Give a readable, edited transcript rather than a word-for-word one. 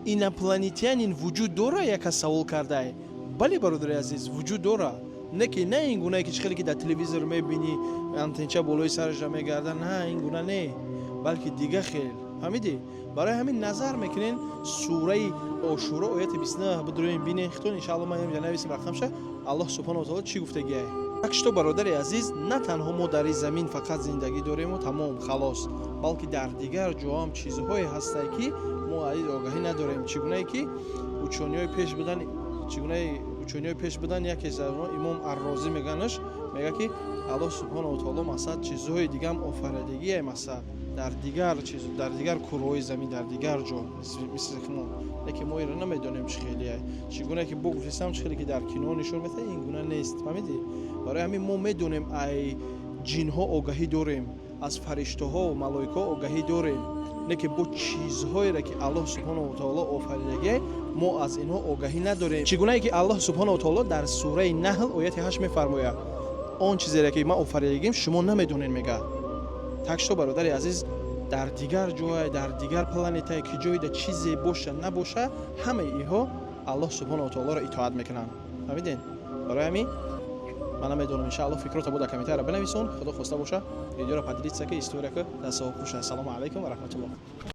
Инопланетянин вуҷуд дора? Яка савол кардае. Бале, бародари азиз, вуҷуд дора, не ки на ин гунае, ки чӣ хеле ки дар телевизор мебинӣ, антенча болои сарашра мегарда. На, ин гуна не, балки дига хел, фаҳмидӣ? Барои ҳамин назар мекунен, сураи Ошуро, ояти 29 бидроем, бинен хитон, иншаалло. Ман инҷа нависем рақамша. Аллоҳ субҳанаҳу ва таоло чӣ гуфтагиай? Так что, бародари азиз, на танҳо мо дар ин замин фақат зиндагӣ дорему тамом, халос, балки дар дигар ҷоам чизҳое ҳастае, ки мо аз ин огаҳӣ надорем. Чӣ гунае ки учёный ҳои пеш будан, чӣ гунае учёный ҳои пеш будан, яке аз онҳо имом Аррозӣ меганаш, мега, ки Аллоҳ субҳанаҳу ва таоло масалан чизҳои дигаам офаридагие, масалан дар дигар чиз, дар дигар кураҳои замин, дар дигар ҷо мисли мо, лекин мо инро намедонем, чӣ хелие. Чӣ гуна ки бо гуфтистам, чӣ хеле ки дар кино нишон медиҳад, ин гуна нест, фаҳмидӣ? Барои ҳамин мо медонем, ай ҷинҳо огаҳӣ дорем, аз фариштаҳо, малоикаҳо огаҳӣ дорем, не ки бо чизҳоеро, ки Аллоҳ субҳанаҳу ва таоло офаридагие, мо аз инҳо огаҳӣ надорем. Чӣ гунае ки Аллоҳ субҳанаҳу ва таоло дар сураи Наҳл, ояти 8 мефармояд: «Он чизере, ки ман офаридагим, шумо намедонед», мега. Так что, бародари азиз, дар дигар ҷое, дар дигар планетае, ки ҷойда чизе боша набоша, ҳамаи инҳо Аллоҳ субҳанаҳу ва таолоро итоат мекунанд, фаҳмиден? Барои ҳамин ман намедонам, иншаалло, фикрота бо дар комментария бинависон. Худо хоста боша, видеоро поделиться ки, история ки, дастсавоб хуш. Ассалому алайкум ва раҳматуллоҳ.